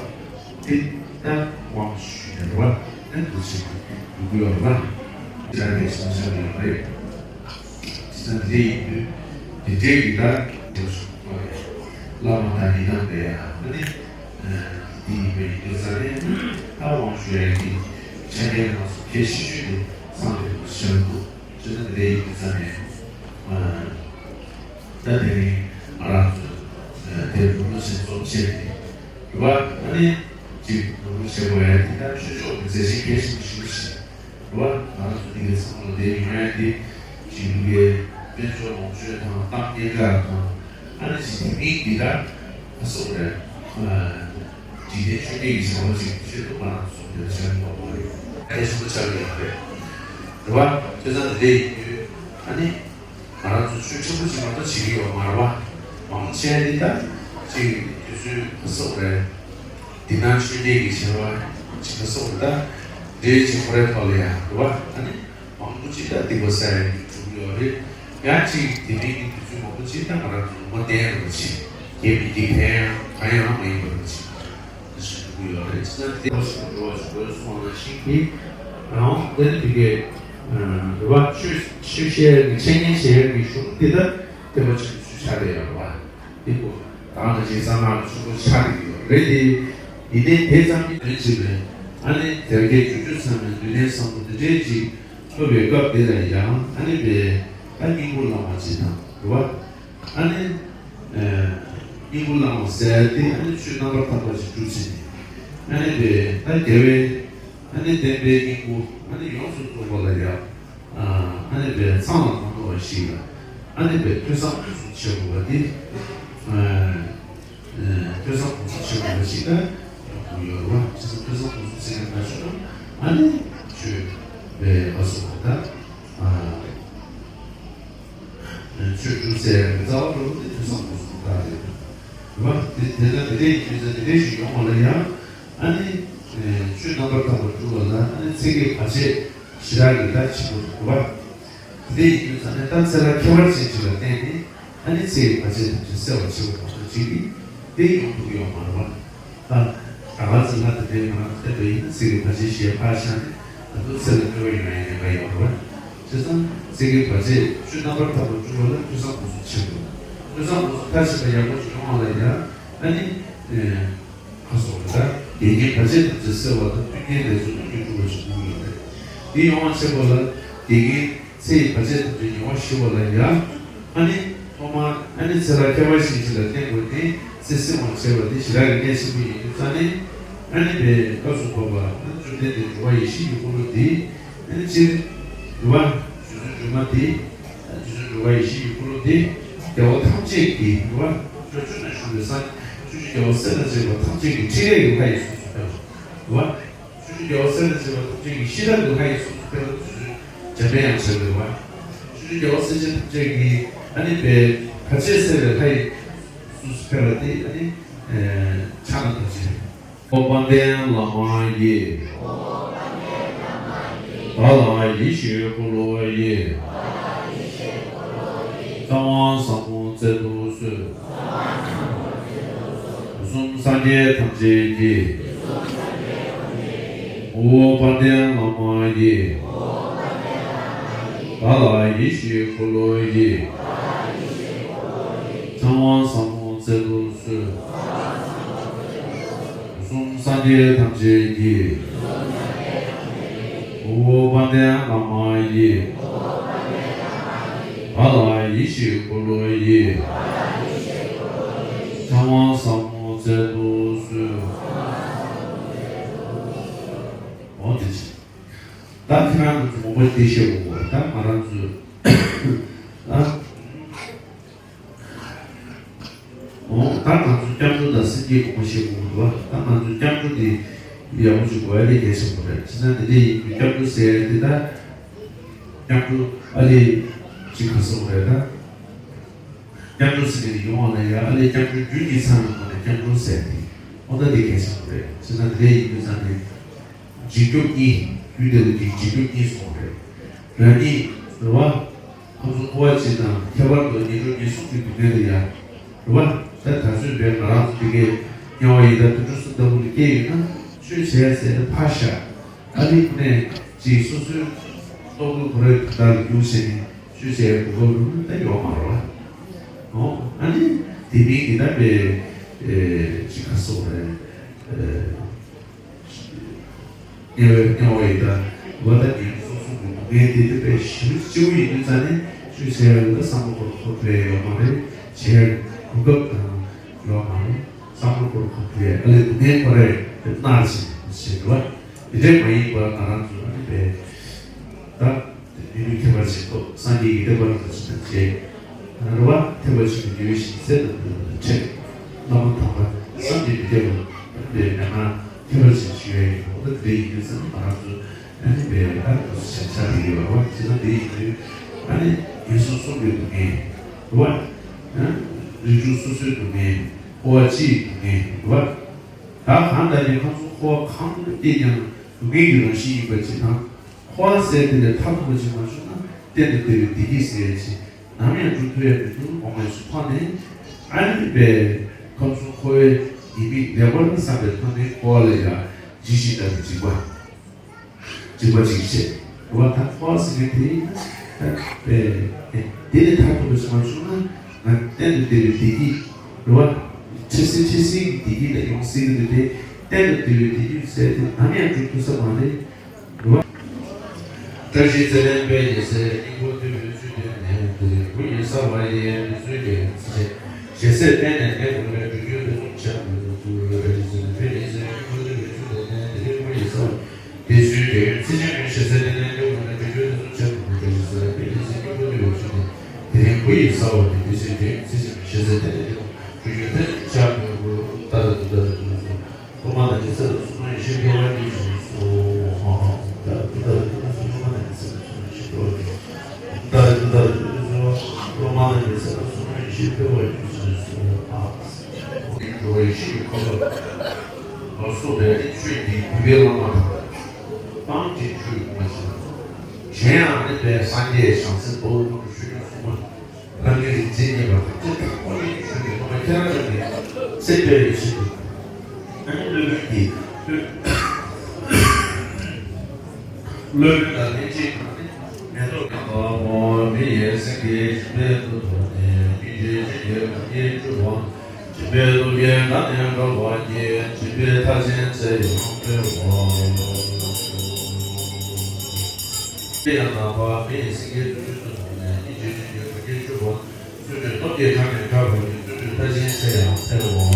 དེ་ད་དབང་ཞུས་ནས་རེད་བ། ཨ་ནི་འདུ་བྱེད་ཀྱི་འདུ་དགོས་ཡོད་རེད་བ། ཅང་གི་བསམ་བྱ་ཡོད་རེད། ཅི་ཙམ་དེ་ཡིན་དུས་དེ་འདྲའི་གི་ད་དེ་སོང་བ་རེད། བླ་མ་དང་ཡིན་ནམ་པས་ཡ་ཨ་ནི་དེ་ཡིན་པའི་འདུ་ས་ནས་ད་དབང་ཞུ་ཡག་གི་ཆ་རྐྱེན་ནང་སོང་གལ་ཆེ་ཤོས་དེ་ཚང་བའི་བཤད་འདུག་ཅི་ཙམ་དེ་འདྲའི་གི་འདུ་ས་ནས། ད་དེ་རིང་ང་རང་ཚོ་དེ་རུ་མོ་ཆེན་ཚོགས་ཆེན་དེ་རུ་བ་ཨ་ནི་གཅིག་རུ་མོ་ཆེན་པོ་ཡ་དེ་ད་ཆོས་ཕྱོགས་ཀྱི་མཛད་ཆེན་གལ་ཆེན་པོ་ཞིག་རེད་བ། ང་རང་ཚོ་དེ་གའི་ཚང་མ་དེ་ཡོང་ཡ་དེ་གཅིག་ལུགས་ཀའི་དཔལ་འབྱོར་ལོངས་སྤྱོད་དང་གཏམ་སྙན་གྲགས་དང་ཨ་ནི་གཅིག་དེ་མིང་འདི་ད་ཨ་སོགས་རེད། འཇིག་རྟེན་ཆོས་བརྒྱད་ཀྱི་བྱ་བ་ཅིག་ཆེད་དུ་ང་རང་ཚོ་དེ་བྱ་ཡོང་བ་རེད། གལ་ཆེན་པོ་ཆགས་ཀྱི་ཡོད་རེད། རེད་བ། བྱས་ཙང་དེ་འདྲ་ཡིན་དུས་ཨ་ནི། ང་རང་ཚོ་ཆོས་ཕྲན་བུ་ཅིག་མ་གཏོགས་བྱེད་ཀྱི་ཡོད་མ་རེད་བ། མང་ཆེ་འདི་ལྟར་ཅིག་དུས་ཚོད་ག་སོགས་རེད། འདི་ན་ཆོས་བརྒྱད་ཀྱི་བྱ་བ་ཅིག་ག་སོགས་རེད་ད། འདྲེས་ཅིག་ཁོ་རའི་ཐོག་ལ་ཡ་རེད་བ། ཨ་ནི་མང་པོ་ཅིག་ད་སྡིག་པ་བསགས་ཡ་གི་གྲུབ་ཡོད་རེད། ཡང་ཅིག་དེ་མིན་གྱི་དུས་ཚོད་མང་པོ་ཅིག་ད་ང་རང་ཚོ་ལུང་པ་བསྟན་ཡོད་པ་ཅིག་རྒྱས་མི་རྒྱས་ཕན་ཡང་གང་ཡང་མ་ཡིན་པ་རེད་ཅིག་ཞུ་གི་ཡོད་རེད། ཅི་ན་དེ་བ་ཞིག་འགྲོ་བ་ཞིག་དགོས་གསུངས་པ་ནང་བཞིན་གྱི་རང་དབང་དེ་ནི་དེ་གའི་རེ་བ་ཆོས་ཆོས་བཤད་ཀྱི་འཆད་ཉན་བྱེད་ཡག་གི་གཞུང་འདི་ལྟར་དེ་བ་ཆོས་ཆོས་ཆ་དེ་ཡང་རེ་བ་འདི་གོ་དང་ན་ཅིག་གསང་སྔགས་ཆུ་བོ་ཆ་དེ་ཡོད་རེད་དེ། ཡིན་ནའི་དེ་ཙམ་གྱི་དོན་བྱེད་པའི་ཨ་ནི་དལ་བརྒྱད་འབྱོར་བཅུ་ཚང་བའི་འདུལ་བསྟན་བཟང་པོ་འདི་འདྲའི་ཅིག་ཐོབ་པའི་སྐབས་དེ་ལ་ཡང་ཨ་ནི་པའི་ད་སྙིང་པོ་བླ་མ་ཅིག་དང་རེ་བ། ཨ་ནི། ཨེ། སྙིང་པོ་བླ་མ་ཟེར་ཏེ་ཨ་ནི་ཆོས་རྣམ་པར་དག་པ་ཞིག་གྲུབ་ཕྱིན་ནས། ཨ་ནི་པའི་ད་རྒྱལ་བའི་ཨ་ནི་བསྟན་པའི་སྙིང་པོ་ཨ་ནི་ཡོངས་སུ་རྫོགས་པ་ལ་ཡང་། ཨ་ནི་པའི་ཚང་ལ་མ་ནོར་བ་ཞིག་ལ་ཨ་ནི་པའི་ཐོས་བསམ་ཕུན་སུམ་ཚོགས་པ་དེ། ཨ། ཐོས་བསམ་ཕུན་སུམ་ཚོགས་པ་ཞིག་ལ་ཡོང་དགོས་ཡོད་རེད་བ། ཐོས་བསམ་ཕུན་སུམ་ཚོགས་པ་ཞིག་ལ་ཨ་ནི་ཆོས་པའི་ཨ་སོགས་པ་ད། ཆོས་སྒྲུབ་ཟེར་ཡག་གི་རྩ་བ་འགྲོ་བ་དེ་ཐོས་བསམ་སྒོམ་གསུམ་དག་རེད། རེད་བ། དེ་དེ་ལ་དེ་འདྲའི་ཡིན་དུས་ཙང་དེ་འདྲའི་ཞིག་ཡོང་བ་ལ་ཡང་ཨ་ནི། ཆོས་རྣམ་པར་དག་པ་སྒྲུབ་པ་ལ་ཨ་ནི་ཚེ་གི་བར་ཆད་ཞེ་དྲག་གི་ད་ཆེན་པོ་འདུག་རེད་བ། དེ་འདྲའི་ཡིན་དུས་ཙང་ནས་ད་ཚེ་ལ་ཁྱད་པར་ཅན་ཅིག་ལ་བརྟེན་ནས་ཨ་ནི་ཚེ་གི་བར་ཆད་ཐམས་ཅད་སེལ་བར་བྱེད་པ་མ་གཏོགས་ཅིག་གིས་དེ་ཡོང་ཐུབ་ཀྱི་ཡོད་མ་རེད་བ། ད་ད་ག་ཚོད་ལ་དེ་འདྲའི་ང་རང་བལྟས་པ་ཡིན་ན་ཚིག་གི་བར་ཆད་ཞེས་ཕར་བཞག་ནས་ད་དུང་ཚེ་ལ་སྐྱོ་བ་ཡོང་ཡ་ཉེན་ཁ་ཡོད་རེད་བ། བྱས་ཙང་ཚིག་གི་བར་ཆད་ཆོས་རྣམ་པར་དག་པ་སྒྲུབ་པ་ལ་ཐོས་བསམ་སྒོམ་གསུམ་བྱེད་དགོས། ཐོས་བསམ་སྒོམ་གསུམ་མཐར་ཕྱིན་པ་ཡག་པོ་ཞིག་ཡོང་བ་ལ་ཡང་ཨ་ནི། ཁ་སོགས་ལ་ད་དགེ་བསྙེན་བར་ཆད་ཐམས་ཅད་སེལ་བ་དང་ཀུན་མཁྱེན་ལས་ཚོགས་ཀུན་གྱི་སྒྲུབ་པ་ཞིག་དགོས་ཡོད་རེད། དེ་ཡོང་བ་བྱེད་པ་ལ་དགེ་བསྙེན། ཚེ་ཡི་བར་ཆད་ཐམས་ཅད་ཉེ་བར་ཞི་བ་ལ་ཡང་། ཨ་ནི། ཐོག་མར་ཨ་ནི་ཚེ་ལ་ཁྱད་པར་ཅན་ཅིག་ལ་བརྟེན་དགོས་ཏེ་ཚེ་བསྲིང་བར་བྱེད་པ་དེ་ཞེ་དྲག་གི་གལ་ཆེན་པོ་ཡིན་དུས་ཙང་ནས། ཨ་ནི་བའི་སྐབས་སུ་བབ་པ་ཨ་ནི་བཅོམ་ལྡན་འདས་འགྲོ་བ་ཡེ་ཤེས་ཀྱི་འཁོར་ལོ་འདི། ཨ་ནི་སྤྱིར། རྒྱུ་མ་རྒྱུ་མཚན་སྒྲོལ་མ་འདི། རྒྱུ་མཚན་སྒྲོལ་མ་ཡེ་ཤེས་ཀྱི་འཁོར་ལོ་འདི། རྒྱལ་བ་ཐམས་ཅད་ཀྱི་རྒྱུ་མ་ཕྱོགས་བཅུ་ན་བཞུགས་པའི་སངས་བཅུ་བཞི་རྒྱལ་བ་སྲས་དང་བཅས་པ་ཐམས་ཅད་ཀྱི་ཕྲིན་ལས་ཀྱི་ལྷ་ཡི་གཟུགས་སུ་ཕེབས་པ། རྒྱུ་མ། ཆོས་ཀྱི་རྒྱལ་བ་སྲས་དང་བཅས་པ་ཐམས་ཅད་ཀྱི་ཤེས་རབ་ཀྱི་ལྷ་ཡི་གཟུགས་སུ་ཕེབས་པ་དེ་ཚོས་འཇམ་དཔལ་དབྱངས་ཞེས་པ་རེད་བ། ཆོས་ཀྱི་རྒྱལ་བ་སྲས་ཆེན་ཐམས་ཅད་ཀྱི་ཨ་ནི་བའི་བར་ཆད་སེལ་བའི་ལྷ་ཡི་གཟུགས་སུ་ཕེབས་པ་དེ་ཨ་ནི་ཕྱག་ན་རྡོ་རྗེ། ཨོ་དཔལ་ལྡན་བླ་མ་ཡི། བདག་ལ་ཡིད་བཞིན་འཁོར་ལོ་ཡི། ཚངས་དབང་ཟབ་མོ་སྩལ་དུ་གསོལ། དུས་གསུམ་སངས་རྒྱས་ཐམས་ཅད་ཀྱི། ངོ་བོ་དཔལ་ལྡན་བླ་མ་ཡི། བདག་ལ་ཡིད་བཞིན་འཁོར་ལོ་ཡི། ཚངས་དབང་ཟབ་མོ་སྩལ་དུ་གསོལ། དུས་གསུམ་སངས་རྒྱས་ཐམས་ཅད་ཀྱི། ངོ་བོ་དཔལ་ལྡན་བླ་མ་ཡི། བདག་ལ་ཡིད་བཞིན་འཁོར་ལོ་ཡི། ཚངས་དབང་ཟབ་མོ་སྩལ་དུ་གསོལ། འོ་དེ་ཅི། ད་ཁྱེད་རང་ཚོ་མང་པོ་དེ་བཤད་དགོས་གོ་ད་ང་རང་ཚོ། ད། འོ་ད་ང་ཚོ་སྐྱབས་འགྲོ་དང་སེམས་བསྐྱེད་གོང་མ་བཤད་དགོས་གོ་འདུག་ད་ང་ཚོ་སྐྱབས་འགྲོ་དེ་ཡག་པོ་ཞིག་དགོས་ཡ་དེ་གལ་ཆེན་པོ་རེད། བྱས་ཙང་དེ་འདྲ་ཡིན་དུས་སྐྱབས་འགྲོ་ཟེར་ཡ་དེ་ད། སྐྱབས་འགྲོ་ཨ་ལས། ཅིག་ག་སོགས་རེད་ད། སྐྱབས་འགྲོ་ཟེར་ནས་ཡོང་བ་ལ་ཡ། ཨ་ལས་སྐྱབས་འགྲོ་རྒྱུན་གྱི་ཚང་ནས་སྐྱབས་འགྲོ་ཟེར་ཏེ། ཨོ་ད་འདི་གལ་ཆེན་པོ་རེད། བྱས་ན་དེ་འདྲ་ཡིན་དུས་ཙང་ནས། འཇིགས་སྐྱོབ་གཉིས། དུས་དེ་ལ་འཇིགས་འཇིགས་སྐྱོབ་གཉིས་སོང་བ་རེད། རང་ཉིད་རེད་བ། ཁམས་གསུམ་འཁོར་བ་སྤྱི་དང་། ཁྱད་པར་དུ་ངན་འགྲོ་ངན་སོང་གི་སྡུག་བསྔལ་ལ་ཡ། རེད་བ། ད་ད་གཟོད་བས་ང་རང་ཚོ་དེ་གའི་དམྱལ་བ་ཡི་དྭགས་དུད་འགྲོ་སུ་ལྟ་བུ་ལ་སྐྱེས་ཡོད་ན་ཆོས་བྱས་ཟེར་ནས་ཕར་བཞག་ཨ་ནི་ཁོ་ནས་ཅིག་སོ་སོའི་ལྟོ་གོས་གོ་རེ་དག་ལ་རྒྱུགས་བྱས་ནས་ཆོས་བྱས་གོ་སྐབས་ལ་ད་ཡོད་མ་རེད་བ། ཨོ་ཨ་ནི་དེ་མིན་གྱི་ད་པའི་ཅིག་ག་སོགས་རེད། དམྱལ་བའི་དམྱལ་བ་ཡི་དྭགས་བ་དང་ངན་སོང་གསུམ་གྱི་སྡུག་བསྔལ་དེ་དེ་དཔེ་ཞེ་པོ་སྐྱིད་པོ་ཡིན་དུས་ཙང་ནས་ཆོས་བྱས་ཡོད་ན་བསམ་བློ་འཁོར་འཁོར་བས་ཡོད་མ་རེད། བྱས་གོ་སྐབས་དང་ཡོད་མ་རེད། བསམ་བློ་འཁོར་འཁོར་བས་ཨ་ལས་སྡུག་བསྔལ་ཁོ་རས་དེ་མནར་བཞིན་བྱས་ཡོད། དེ་འདྲས་མ་ཡིན་པར་ང་རང་ཚོ་ཨ་ནི་དཔེ་ད། མི་ལུས་ཁྱད་པར་ཅན་ཐོབ། སངས་རྒྱས་ཀྱི་བསྟན་པ་ལ་ཕྱིན་པའི་རྗེས། རེ་བ་ཐེག་པ་ཆེན་པོའི་རྒྱུད་བཞི་ཚད་དང་ལྡན་པ་དང་ཕྲད། བླ་མ་དམ་པ་བསམ་གྱིས་མི་ཁྱབ་པ་དམ་པའི་མན་ངག་ཁྱད་པར་ཅན་ཞུ་ཡ་ཡིན། འོ་ད་དེ་འདྲ་ཡིན་དུས་ཙང་ང་རང་ཚོ་ཨ་ནི་བས་ད་དུ་ཞེན་ཆགས་དེ་ཡོད་རེད་བ། ཇི་ལྟར་དེ་ཡིན་དུས་ཨ་ནི་ངན་སོང་གསུམ་གྱི་སྡུག་བསྔལ་རེད་བ། རིགས་དྲུག་སོ་སོའི་སྡུག་བསྔལ། འཁོར་བ་སྤྱིའི་སྡུག་བསྔལ་རེད་བ། ད་གང་ལྟར་ནི་ཁམས་གསུམ་འཁོར་བ་གང་དུ་སྐྱེས་ཀྱང་སྡུག་བསྔལ་གྱི་རང་བཞིན་ཡིན་པ་ཇི་ལྟར། འཁོར་བ་ཟེར་དེ་ལས་ཐར་ཐུབ་པ་ཅིག་མ་བྱུང་ན་གཏན་དུ་བདེ་བའི་བདེ་སྐྱིད་ཟེར་ཡ་ཅིག་ནམ་ཡང་འགྲུབ་ཐུབ་ཡ་མི་འདུག་གོང་མས་སུ་ཐོག་ནས། ཨ་ནི་པའི་ཁམས་གསུམ་འཁོར་བའི་ཉེས་དམིགས་ལེགས་པར་བསམ་པའི་ཐོག་ནས་འཁོར་བ་ལ་ཡང་ཇི་ཞིག་ལྟ་བུའི་འཇིགས་པ། འཇིགས་པ་ཅིག་བྱེད། རེད་བ། ད་འཁོར་བ་ཟེར་མཁན་དེ་ད་པའི་དེ་ལས་ཐར་ཐུབ་པ་ཞིག་མ་བྱུང་ན་ང་གཏན་དུ་བདེ་བའི་བདེ་སྐྱིད་རེད་བ། འཕྲལ་སེལ་འཕྲལ་སེལ་གྱི་བདེ་སྐྱིད་ལ་ཡོང་སྲིད་ཀྱི་འདུག་སྟེ། གཏན་དུ་བདེ་བའི་བདེ་སྐྱིད་ཟེར་དེ་ནམ་ཡང་འགྲུབ་ཐུབ་ས་མ་རེད། རེད་བ། བཀྲ་ཤིས་ཚེ་བརྟན་དཔལ་གྱི་སྲས། སྙིང་པོ་འདུས་པའི་ཚུལ་བསྟན་ནས། དེ་རིང་བུ་ཡི་ས་བ་ཡི་འདི་ཚུལ་གྱི་ཚེ། ཞེ་སའི་རྟེན་ནས་གནས་དགོས་པའི་སྒྲུབ་བརྒྱུད་དེ་ཚོ་ཆགས་དགོས་ཚུལ། བཀྲ་ཤིས་ཚེ་བརྟན་དཔལ་གྱི་སྲས། སྙིང་པོ་འདུས་པའི་ཚུལ་བསྟན་ནས། དེ་རིང་བུ་ཡི་ས་བ། དེ་ཚུལ་དེ་ཚེ་ཆེན་མོའི་ཞེ་སའི་རྟེན་ནས་སྐྱོབ་དགོས་ན་སྒྲུབ་བརྒྱུད་དེ་ཚོ་ཆགས་དགོས། བཀྲ་ཤིས་ཚེ་བརྟན་དཔལ་གྱི་སྲས། སྙིང་པོ་འདུས་པའི་ཚུལ་དེ། དེ་རིང་བུ་ཡི་ས་བ་དེ། དེ་ཚུལ་དེ་ཚེ་ཆེན་མོའི་ཞེ་སའི་རྟེན་ནས་སྐྱོབ་དགོས། སྒྲུབ་བརྒྱུད་དེ་ཚོ་ཆགས་དགོས། ད་ད་དུ་ད་ད་དུ་སོ། སློབ་མ་དང་ཉེ་སར་སོ་སོ་ཡེ་ཤེས་འཕེལ་བར་གྱུར་ཅིག་གསོལ། ད་ད་ད་ད་སློབ་མ་དང་ཉེ་སར་སོ་སོ་ཡེ་ཤེས་འཕེལ་བར་གྱུར། ད་ད་ད་ད་སློབ་མ་དང་ཉེ་སར་སོ་སོ་ཡེ་ཤེས་འཕེལ་བར་གྱུར་ཅིག་གསོལ། ཨ། འགྲོ་བའི་ཡེ་ཤེས་ཀྱི་འཁོར་ལོ་ལ་སོགས་པའི་ཆོས་འདི་བརྒྱུད་པའི་བླ་མ་དང་། སྤང་བྱའི་ཆོས་ཀྱི་སྒོ་ནས་བྱས་ན། གཞན་ཡང་ནི་པའི་སངས་རྒྱས་བྱང་སེམས་དཔའ་བོ་རྣམས་ཀྱི་ཆོས་ཀྱི་སྲུང་མ། རང་གི་རིག་འཛིན་གཉིས་པ་དང་། ཅེས་དང་པོ་ཉིད་ཀྱི་ཆོས་ཀྱི་སློབ་མ་ཁྱེད་རང་རྣམས་ཀྱི་སེམས་དཔའི་ཡེ་ཤེས་ཀྱི་ཨ་ནི་སློབ་དཔོན་གྱི་སློབ་དཔོན་དང་ལྷན་ཅིག་ཏུ་ནི་མེ་ཏོག་ཡང་དག་པ་མི་ཡི་སེང་གེ་སྦྱིན་པའི་མཐུ་ཐོགས་ནས། སྙིང་རྗེ་ཅན་གྱི་སངས་རྒྱས་སྤྲུལ་པ། སྦྱིན་པའི་སྟོབས་ཀྱིས་བདག་ནི་དགའ་བར་བགྱི། སྦྱིན་པའི་མཐར་ཕྱིན་ཚེ་ཡང་འཕེལ་བ། ཡང་དག་པ་མི་ཡི་སེང་གེ་བརྩོན་འགྲུས་མཐུ་ཐོགས་ནས། སྙིང་རྗེ་ཅན་གྱི་སངས་རྒྱས་སྤྲུལ་པ། བརྩོན་འགྲུས་སྟོབས་ཀྱིས་བྲག་ནས་བྲག་བར་བགྱི། བརྩོན་འགྲུས་མཐར་ཕྱིན་ཚེ་ཡང་འཕེལ་བ།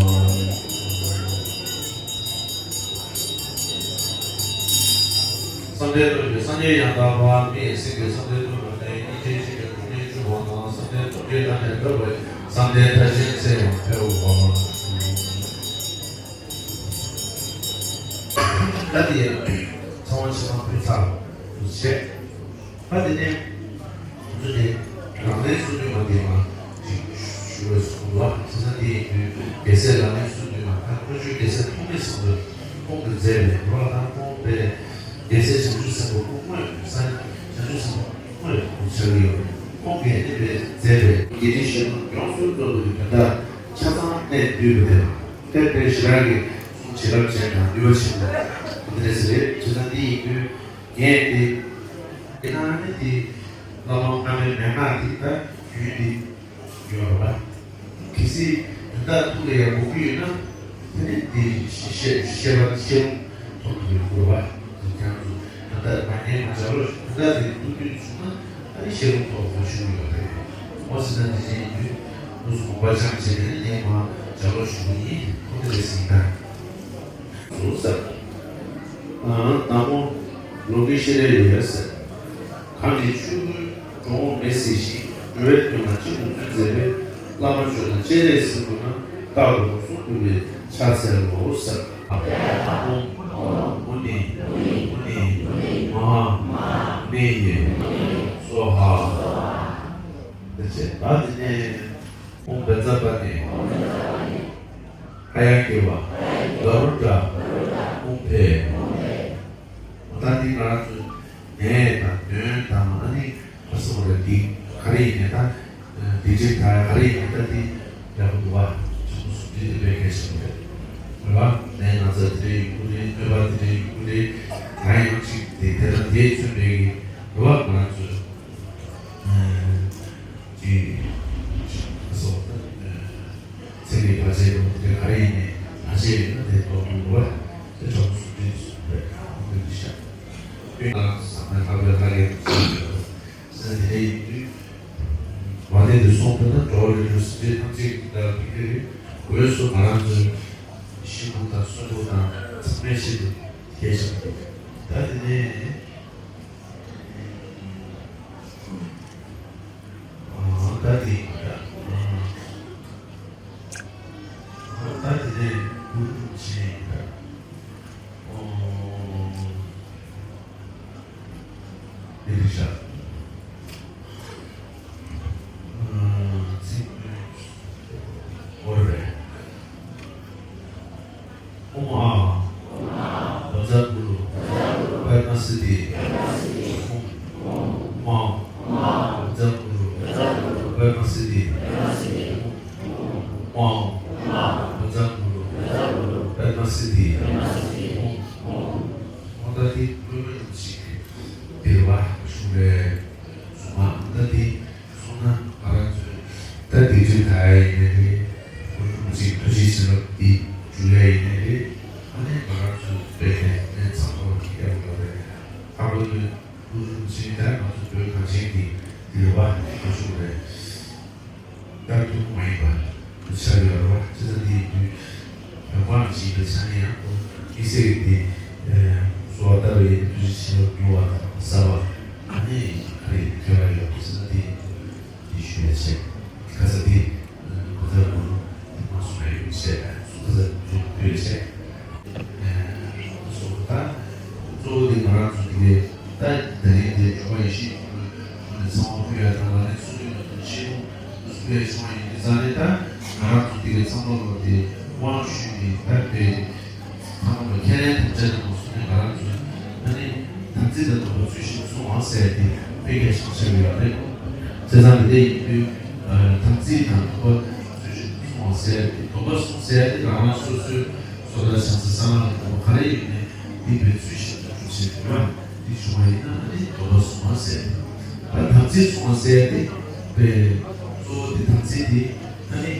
བསམ་གཏན་སྟོབས་ཀྱིས་སངས་རྒྱས་ཡང་དག་པ། མི་ཡི་སེང་གེ་བསམ་གཏན་སྟོབས་ཀྱིས་བདག་ནི་དགའ་བར་བགྱི། སྙིང་རྗེ་ཅན་གྱི་སངས་རྒྱས་སྤྲུལ་པ་དང་། བསམ་གཏན་སྟོབས་ཀྱིས་བྲག་ནས་བྲག་བར་བགྱི། བསམ་གཏན་མཐར་ཕྱིན་ཚེ་ཡང་འཕེལ་བ། ད་དེ་ཡང་ཚང་མ་ཕྱི་ནང་ཕུད་ཚར་བ་བྱས། ད་དེ་ནས་ང་ཚོ་དེ་ལག་ལེན་སོ་བདུན་མ་དེ་མ་ཞིག་ཞུ་བའི་སོང་ལ། བྱས་ཙང་དེ་ཡིན་དུས་རྒྱལ་སྲས་ལག་ལེན་སོ་བདུན་མ་ད་བཀའ་བརྒྱུད་རྒྱལ་སྲས་ཐོགས་མེད་ཚང་དུ་ཁོང་གིས་མཛད་པའི་རོ་ལ་ད་ཁོང་པའི་རྒྱལ་སྲས་བྱང་ཆུབ་སེམས་དཔའ་སྐུ་དངོས་སངས་བྱང་ཆུབ་སེམས་དཔའ་སྐུ་དངོས་ཆགས་ཀྱི་ཡོད། ཁོང་གིས་ཨ་ནི་པའི་མཛད་པའི་དགེ་འདུན་གཞན་དང་ཡོངས་སུ་རྫོགས་པའི་དོན་དག་ཆ་ཚང་གནད་བསྡུས་པ་དེ་དཔེ་དཔེ་ཞེ་དྲག་གི་གསུང་བྱིན་རླབས་ཅན་དང་ནུས་པ་ཆེན་པོ་དེ་འདྲ་ཞིག་རེད། བྱས་ཙང་འདི་ཡིན་དུས། ངས་དེ། དེ་ན་ནི་དེ་བླ་མ་སྔ་མའི་མན་ངག་དེ་ད་རྒྱུན་དེ་ཡོད་རེད་པ། གལ་སྲིད་དོན་དག་ཐུགས་ལ་ཡག་པོ་གི་ཡོད་ན། དེ་ནི་དེ་ཤེས་ཤེས་པ་ཤེས་རུང་ཐོབ་ཐུབ་ཡོད་དགོས་པ། དེ་ཀྱང་དོན་དག་མ་ཉན་མ་བྱ་རོགས་དོན་དག་དེ་ཐུགས་རྒྱུད་བྱུང་ན་ཨ་ནི་ཤེས་རུང་ཐོབ་ཁོ་ཤུགས་ཡོད་རེད། འོ་ཟེར་ན་དེ་བཞིན་ཡིན་དུས་དངོས་སུ་དགོངས་པ་འཆང་བྱས་ནས་ཉན་མ་བྱ་རོགས་ཞུ་གི་ཡིན། ཁོ་དེ་རེད་ཟིན་ད། ཟུར་ཟ། དང་པོ། ལོ་རྒྱུས་ཤེས་རེ་ཡོད་ཟེར། གངས་ཀྱི་ཆུ་བོའི་འགྲོ་འོང་མེད་ཟེར་ཞིང་འགྲོ་བའི་དོན་ལ་ཅི་ནུས་ཚོད་མཛད་པས། བླ་མ་མཆོག་དང་སྤྱན་རས་གཟིགས་སྐུ་ན་རྟག་ཏུ་གསུང་ཐུབ་པའི་ཕྱག་འཚལ་ལོ་ཟེར། ཨོཾ་མུ་ནེ་མུ་ནེ་མ་ཧཱ་མེ་ཡེ་སྭཱ་ཧཱ། དེ་བྱས་ད་དེ་ནས་ཨོཾ་བཛྲ་པ་ཎི། ཧ་ཡང་ཀྱེ་བ། ག་རུ་ཌྲ། ཨོཾ་ཕཊ། ད་འདི་ང་རང་ཚོ་ནད་དང་གདོན་དང་ཨ་ནི་ཁ་སོགས་རེད། འདི་ག་རེ་ཡིན་ནའི་ད་སྡིག་སྒྲིབ་དང་ག་རེ་ཡིན་ནའི་ད་འདི་ཡག་པོ་འདུག་བ། ཆུ་མོ་སུམ་སྒྲིལ་དེ་དཔེ་གལ་ཆེན་པོ་རེད། རེད་བ། ནད་ན་ཚ་དེ་འདྲའི་ཡོང་གི་རེད། གནོད་པ་དེ་འདྲའི་ཡོང་གི་རེད། ད་ཡང་གཅིག་དེ་དེ་དང་དེས་མཚོན་པའི་གི་རེད་བ། ང་རང་ཚོ་གི་སོགས་ཚེ་འདིའི་བར་ཆད་དང་དེ་ག་རེ་ཡིན་ནའི་བར་ཆད་ཡོད་ན་དེ་ཟློག་དགོས་རེད་བ། དེ་གྲོགས་སུ་འདྲེས་སུ་རེད། ཁོང་གི་ཤ་དཔེ་ལ་བསམ་ན་ལྷག་པའི་ལྷ་ལས་ཀྱི་བསམ་ཡོད་ས་དེ་འདྲ་ཡིན་དུས། མ་ཎི་འདི་གསུངས་པ་ན་གྲོགས་ལས་རུ་སྲིད་ཅེས་ཐམས་ཅད་ཀྱི་བདག་ཕིང་གི་རེད། འོས་སུ་ང་རང་ཚོའི་ཤི་ཁུག་དང་གསོན་ཁུག་དང་ཚང་མའི་ཆེད་དུ་སྐྱེས་ཤིང་། ད་དེ་ནས། ཨ་ད་དེ་ཡིན་ད། ཨ་ད་དེ་ནས་གུ་རུ་ཆེན་ཡིན་ད། ཨོ། དེ་རེད་ཤག་ཨ་ཚིག་འོ་རེད། ཨོཾ་ཨཱཿ་བཛྲ་གུ་རུ་པདྨ་སིདྡྷི། ཨོཾ་ཨཱཿ་བཛྲ་གུ་རུ་པདྨ་སིདྡྷི། ཨོཾ་ཨཱཿ་བཛྲ་གུ་རུ་པདྨ་སིདྡྷི། ཨོཾ། ཨོ་ད་དེ་ཀླུ་མོ་ཞིག་འདིར་བ་ཞུ་བའི་གཟུངས་མ་ད་དེ། སོང་ན་ང་རང་ཚོས་ད་དེ་དུས་ད་ཡིན་ནའི་རེད། གུ་རུ་རིན་པོ་ཆེའི་ཐུགས་རྗེ་བྱིན་རླབས་འདི་འཇུ་ཡ་ཡིན་ནའི་རེད། ཨ་ནི་ང་རང་ཚོས་དཔེ་དེ་ནས་ཚང་མ་ལ་ཁྱེད་ཀྱི་ཡོད་རེད། ཨ་ཁུ་གུ་རུ་རིན་པོ་ཆེ་ད་ང་ཚོ་བོད་གངས་ཅན་གྱི་འདི་རེད་བ། ཁ་ཤུག་རེད། ད་ཐུག་མ་ཡིན་པ་ཆགས་ཡོད་རེད་བ། བྱས་ཙང་འདི་ཡིན་དུས་བོད་གངས་ཅན་གྱི་ཆ་ནས་ཡང་དམིགས་བསལ་གྱི་འདི་གསོལ་བ་བཏབ་པའི་ཐུགས་རྗེ་ཆེ་བ་མྱུར་བ་དང་གསལ་བ་ཨ་ནི་ག་རེ་ཁྱོད་ར་ཡོད་ཟེར་ན་འདི། དེ་ཞུ་ཡ་བྱས། ཁ་ས་དེ། ཁ་ས་གུ་རུ་དེ་མ་སོང་ཡ་ཡོད་བྱས། ཁ་ས་དེ་ཕུལ་བྱས། སོ་ད། གཙོ་བོ་དེ་ང་རང་ཚོ་དེ་གའི་ད་ད་རིང་དེ་འབྱོར་པ་ཡེ་ཤེས་ཀྱི་སྒོ་ནས་ཚང་མ་ཕུལ་ཡ་དང་ལ་ནས་ཚུལ་དུ་མ་དང་ཤེས་ཡོན་དུ་ཕུལ་ཡ་བྱུང་བ་ཡིན་དུས་ཙང་ནས། ད་ང་རང་ཚོ་དེ་གའི་ཚང་མ་ལོ་དེ་དབང་ཞུས་ནས་ད་དེ། ཚང་མ་ཁས་ལེན་ཐམས་ཅད་དང་མ་སོང་ནས་ང་རང་ཚོ་ཨ་ནི་དམ་ཚིག་དང་སྡོམ་པ་ཚུལ་བཞིན་སྲུང་བ་ཟེར་ཏེ་དཔེ་གལ་ཆེན་པོ་ཆགས་ཡོད་རེད། བྱས་ཙང་དེ་འདྲ་ཡིན་དུས་དམ་ཚིག་དང་སྡོམ་པ་ཚུལ་བཞིན་སྲུང་བ་ཟེར་ཏེ་སྡོམ་པ་སྲུང་ཟེར་ཏེ་རང་རང་སོ་སོའི་བཟོ་ལྟ་བྱང་ས་གསང་སྔགས་ཀྱི་སྡོམ་པ་ག་རེ་ཡིན་ནའི་དེ་དཔེ་ཚུལ་བཞིན་དུ་སྒྲུབ་བྱེད་དགོས་པ་འདི་བྱུང་བ་ཡིན་ན་ཨ་ནི་སྡོམ་པ་སྲུང་བ་ཟེར་ཏེ། ད་དམ་ཚིག་སྲུང་བ་ཟེར་ཏེ་དཔེ་གཙོ་བོ་དེ་དམ་ཚིག་དེ། ཨ་ནི།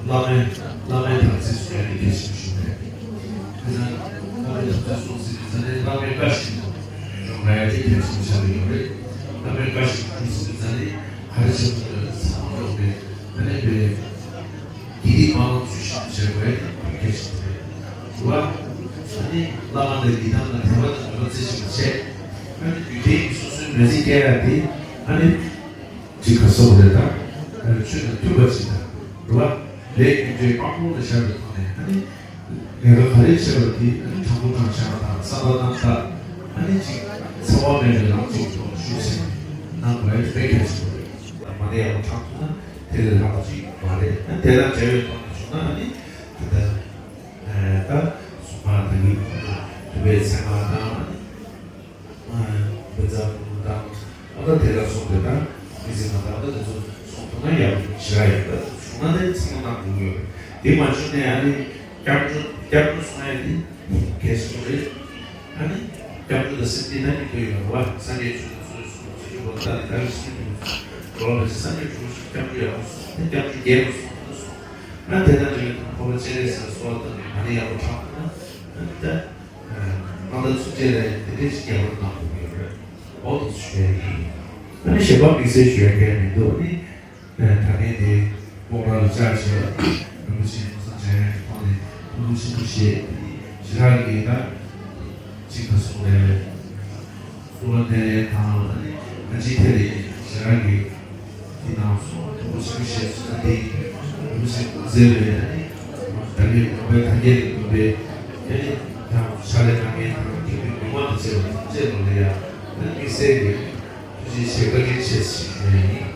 བླ་མའི་བླ་མའི་དམ་ཚིག་སྲུང་ཡ་དེ་གལ་ཆེན་པོ་ཞིག་རེད། དེ་ན་བླ་མའི་དམ་ཚིག་སྲུང་ཟེར་དུས་ཙང་ནས་བླ་མའི་བཀའ་བཞིན་དུ་སྒྲུབ་ཡ་དེ་གལ་ཆེན་པོ་ཆགས་ཀྱི་ཡོད་རེད། བླ་མའི་བཀའ་བཞིན་དུ་སྒྲུབ་ཟེར་དུས་ཙང་ནས་ག་རེ་བྱེད་དགོས་རེད། ཚང་མ་སློབ་པའི་ཨ་ནི་པའི་དགེ་སྡིག་སྨོན་ལམ་ཚུལ་བཞིན་དུ་བྱེད་དགོས་ཡ་དེ་གལ་ཆེན་པོ་རེད། རེད་བ། ཨ་ནི་བླ་མ་དང་ཡི་དམ་ལ་དད་པ་དང་འདུན་པ་རྩེ་གཅིག་ཏུ་བྱས། ཨ་ནི་རྒྱུད་ལྡན་གྱི་སོ་སོའི་མི་ཚེ་སྐྱེལ་ཡ་དེ་ཨ་ནི། ཅིག་ག་སོགས་རེད་ད། ཆོས་དང་མཐུན་པ་ཅིག་དང་། རེད་བ། ལས་རྒྱུ་འབྲས་དཔང་པོ་ལ་བཞག་པའི་ཐོག་ནས་ཨ་ནི། ལས་ཀ་ག་རེ་བྱས་པ་དེ་ཨ་ནི་དྲང་པོ་དྲང་བཞག་དང་བསམ་པ་རྣམ་དག་ཨ་ནི་ཅིག་འཚེ་བ་མེད་པའི་ལམ་ཅིག་ཐོག་ཞུགས་ཟིན་གནང་དགོས་ཡ་དཔེ་གལ་ཆེན་པོ་རེད། མ་ཎི་ཡག་པོ་བགྲངས་ཐུབ་ན་དེ་ལས་ལྷག་པ་ཅིག་མ་རེད། ཨ་ནི་དེ་དང་འབྲེལ་བའི་ཐོག་ནས་བྱུང་ན་ཨ་ནི་ད་ལྟ་ད་སུམ་པ་དང་ནི་དུ་བའི་ཚད་མ་དང་ཨ་ནི། བཛྲ་གུ་རུ་དང་། ཨ་ད་དེ་ལ་སོགས་པའི་དང་མི་ཚེ་མ་དང་ད་དེ་ཚོ་སོང་ཐུབ་ན་ཡག་པོ་ཞེ་དྲག་ཡོད། ད་བྱུང་ན་དེ་ཚང་མ་གནང་དགོས་ཀྱི་ཡོད་རེད། དེ་མ་བྱུང་ནས་ཨ་ནི་སྐྱབས་འགྲོ་སྐྱབས་འགྲོ་སོང་ཡ་དེ་གལ་ཆེན་པོ་རེད། ཨ་ནི་སྐྱབས་འགྲོ་དང་སེམས་བསྐྱེད་ད་གཉིས་ཐོན་ཡོད་རེད་བ། སངས་རྒྱས་ཆོས་དང་ཚོགས་སུ་ཚོགས་ཆོས་ཀྱི་འཁོར་ལོ་ད་ནི་ད་རེས་སུ་འགྲོ་བ་རེད། སངས་རྒྱས་གྲུབ་པ་སྐྱབས་འགྲོ་ཡག་པོ་སོང་དེ་སྐྱབས་འགྲོ་རྒྱས་པ་སོང་ད་སོང་ན་དེ་དང་འབྲེལ་བའི་འཁོར་ལོ་སྤྱན་རས་གཟིགས་ལ་གསོལ་བ་བཏབ་ནས་མ་ཎི་ཡག་པོ་བགྲངས་ཐུབ་ན་ཨ་ནི་ད། ཨ་ནི་ད་ཚུར་རྗེས་ལ་དེ་འདྲའི་ཞིག་རྒྱལ་བར་གནང་དགོས་ཀྱི་ཡོད་རེད། འོ་དེ་ཚོ་ཞུ་ཡ་ཡིན། ཨ་ནི་གཞན་པ་དམིགས་བསལ་ཞུ་ཡ་གང་ཡང་མི་འདུག་ཨ་ནི་ད་ནས་དེ་སྤོག་ར་ལ་བཅར་བྱས་རིན་པོ་ཆེ་ཡོངས་སུ་འཇལ་ཡ་གི་ཐོག་ནས་ཐུགས་ཆེན་པོ་བཞེས། ཞེ་དྲག་གི་ད་ཅིག་ག་སོང་རེད། གསོལ་བ་འདེབས་ཡ་དང་ཨ་ནི་ཨ་ཅིག་དེ་ལས་ཞེ་དྲག་གི་དེ་ནང་སོང་དུ་ཆེན་པོ་ཞེས་སུ་དེ་རུ་ཞིག་མཛད་པའི་ད་ནི་དགོན་པའི་ཐང་རྒྱལ་གྱི་དགོན་པའི་ཨེ་ནི་ད་ཕྱག་ལས་གནང་མཁན་དང་མཁན་པོའི་མི་མང་དང་བཅས་པ་ཐམས་ཅད་ལ་ལ་ཡ་ད་ནི་དམིགས་བསལ་གྱི་ཐུགས་ ཆེ་བཀའ་དྲིན་ཆེ་ཞུ་རྒྱུ་ཡིན།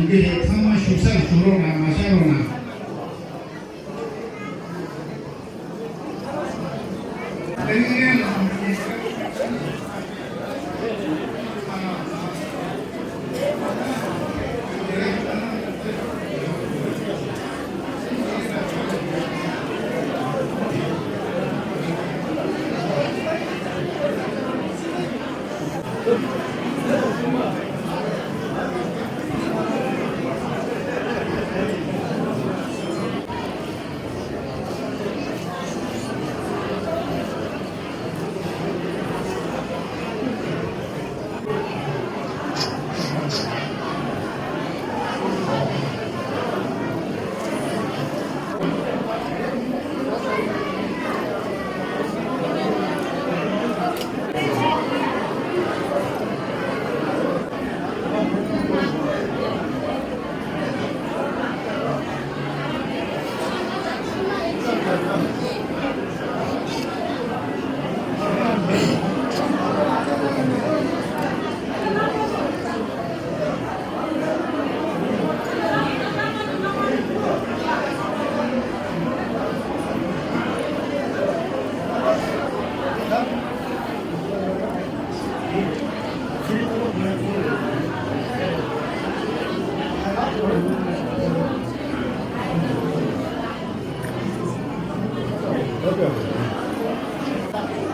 འདི་ཚང་མ་བཞུགས་སར་བཞུགས་རོགས་གནང་། མ་བཞག་རོགས་གནང་།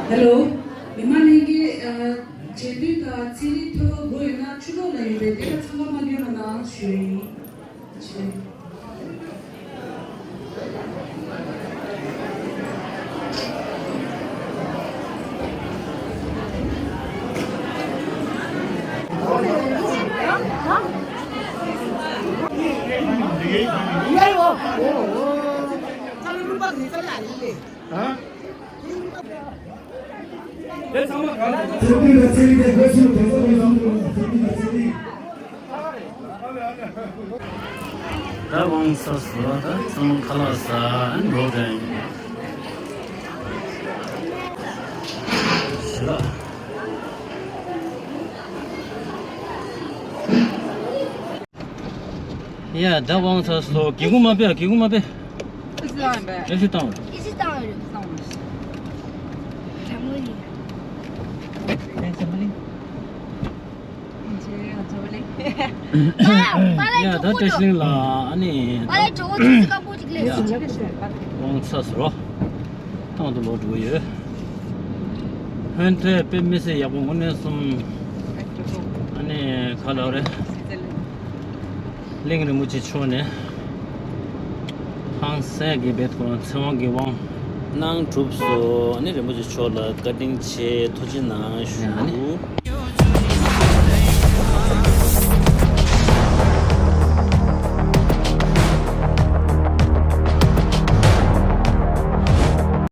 ཧེ་ལོ། མི་མང་ལྷན་རྒྱས། ཨ། རྗེས་མཐུད་དང་ཚན་རིག་ཐོ་དགོས་ཡོད་ན་ཕྱི་ལོགས་ལ་ཡོད་པའི་དེ་ལ་ཚང་མ་མ་འགྱོད་པ་གནང་ཞུ་ཡིན། ཨ། ཚེ་རིང་དང་ཚེ་རིང་དེ་དགོས་ཚུལ་དེ་ཚོ་ཡིན་ཙམ་དུ་ཚེ་རིང་དང་ཚེ་རིང་། ད་དབང་ཚར་སོང་། ད་ཚང་མ་ཁ་ལག་ཟ་ཨན་འགྲོ་དྲན་ཞེས་ལ། ཡ་ད་དབང་ཚར་སོང་། སྒེའུ་ཁུང་མ་ཕྱེ། སྒེའུ་ཁུང་མ་ཕྱེ། ཨི་སི་ལང་བས། ཨི་སི་བཏང་བ། ཨི་སི་བཏང་བ་རེད། བཏང་བ་རེད། དྲང་མོ་ཡིན། ཡ་ད་བཀྲ་ཤིས་ལ་ཨ་ནི་ད། ཡ་ད་བཀྲ་ཤིས་ལ་ཨ་ནི་ད། པཱ་ལགས་གྲོགས་པོ་ཆུ་ཚོད་སྐམ་པོ་ཅིག་ལས་སོང་། དབང་ཚར་སོང་། ཐང་དུ་ལོག་འགྲོ་གི་ཡོད། ཧོན་ཐོས་དཔེ་མི་སྲིད་ཡག་པོ། དངོས་གནས་གསུམ། ཨ་ནི་ག་ལ་རེད། གླིང་རིན་པོ་ཆེ་མཆོག་ནས་ཧང་སངས་ཀྱི་བེད་ཁོ་རང་ཚེ་དབང་གི་དབང་གནང་གྲུབ་སོང་། ཨ་ནི་རིན་པོ་ཆེ་མཆོག་ལ་བཀའ་དྲིན་ཆེ། ཐུགས་རྗེ་གནང་ཞུ། ཨ་ནི།